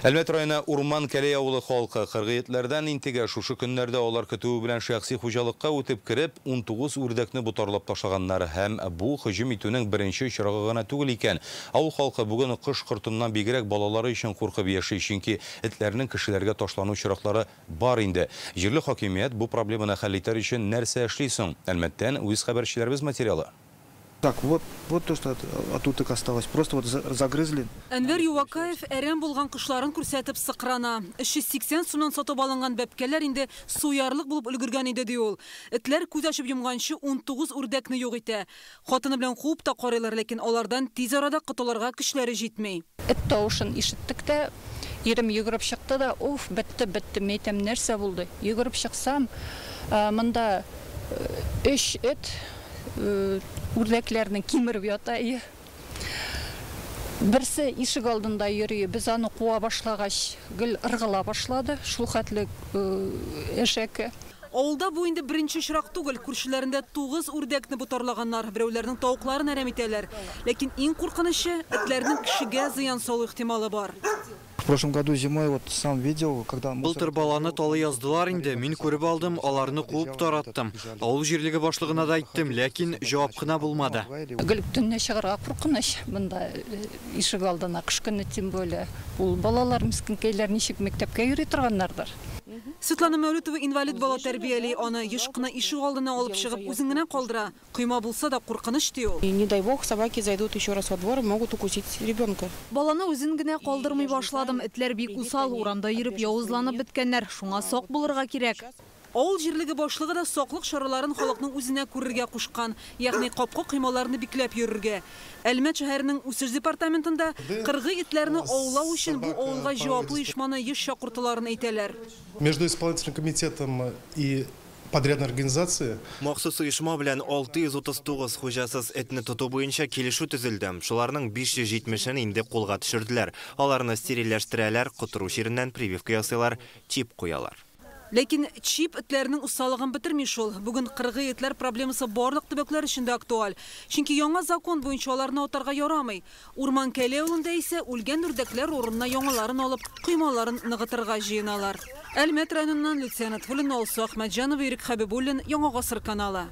Әлмәт районы Урман Кәләй авылы халкы кыргый этләрдән интегә. Шушы көннәрдә алар көтүе белән шәхси хуҗалыкка үтеп кереп, 19 үрдәкне ботарлап ташлаганнар. Һәм бу һөҗүм итүнең беренче очрагы гына түгел икән. Авыл халкы бүген кош-кортыннан бигрәк балалары өчен куркып яши, чөнки этләрнең кешеләргә ташлану очраклары бар инде. Җирле хакимият бу проблеманы хәл итәр өчен нәрсә эшли соң? Әлмәттән үз хәбәрчеләребез материалы. Так, вот, вот то, что от уток осталось. Просто вот загрызли. Әнвәр Ювакаев әрәм булган кошларын күрсәтеп сыкрана. 380 сумнан сатып алынган бәбкәләр инде суярлык булып өлгергән иде, ди ул. Этләр күз ачып йомганчы 19 үрдәкне юк итә. Хатыны белән куып та карыйлар, ләкин алардан тиз арада котылырга көчләре җитми. Эт тавышын ишеттек тә, ирем йөгереп чыкты да, уф, бетте, бетте, мин әйтәм, нәрсә булды? Йөгереп чыксам, монда өч эт үрдәкләрне кимереп ята. Берсе ишек алдында йөри, без аны куа башлагач, гел ыргыла башлады, шул хәтле әшәке. Авылда бу инде беренче очрак түгел. Күршеләрендә 9 үрдәкне ботарлаганнар, берәүләрнең тавыкларын әрәм итәләр. Ләкин иң куркынычы этләрнең кешегә зыян салу ихтималы бар. В прошлом году зимой вот сам видел, когда Былтыр баланы талый яздылар инде, мин күреп алдым, аларны куып тараттым. Авыл җирлеге башлыгына да әйттем, ләкин җавап кына булмады. Гел төнлә чыгарга куркыныч монда ишек алдына, кыш көне тем более. Ул балалар мескенкәйләр ничек мәктәпкә йөри торганнардыр. Светлана Мәүлетова инвалид бала тәрбияли, аны еш кына ишек алдына алып чыгып үзен генә калдыра. Койма булса да куркыныч, ди ул. И не дай бог, собаки зайдут еще раз во двор и могут укусить ребенка. Баланы үзен генә калдырмый башладым. Этләр бик усал, урамда йөреп явызланып беткәннәр. Шуңа сак булырга кирәк. Авыл җирлеге башлыгы да саклык чараларын халыкның үзенә күрергә кушкан, ягъни капка коймаларны бикләп йөрергә. Әлмәт шәһәренең үсеш департаментында кыргый этләрне аулау өчен бу авылга җаваплы оешманы еш чакыртуларын әйтәләр. Между исполнительным комитетом и подрядной организацией Махсус оешма белән 639 хуҗасыз этне тоту буенча килешү төзелде. Шуларның 570-ен инде кулга төшерделәр. Аларны стерильләштерәләр, котыру чиреннән прививка ясыйлар, чип куялар. Ләкин чип этләрнең усаллыгын бетерми шул. Бүген кыргый этләр проблемасы барлык төбәкләр өчен дә актуаль. Чөнки яңа закон буенча аларны атарга ярамый. Урман Кәләй авылында исә үлгән үрдәкләр урынына яңаларын алып, коймаларын ныгытырга җыеналар. Әлмәт районыннан Люция Нотфуллина, Алсу Әхмәтҗанова, Ирек Хәбибуллин, Яңа Гасыр каналы.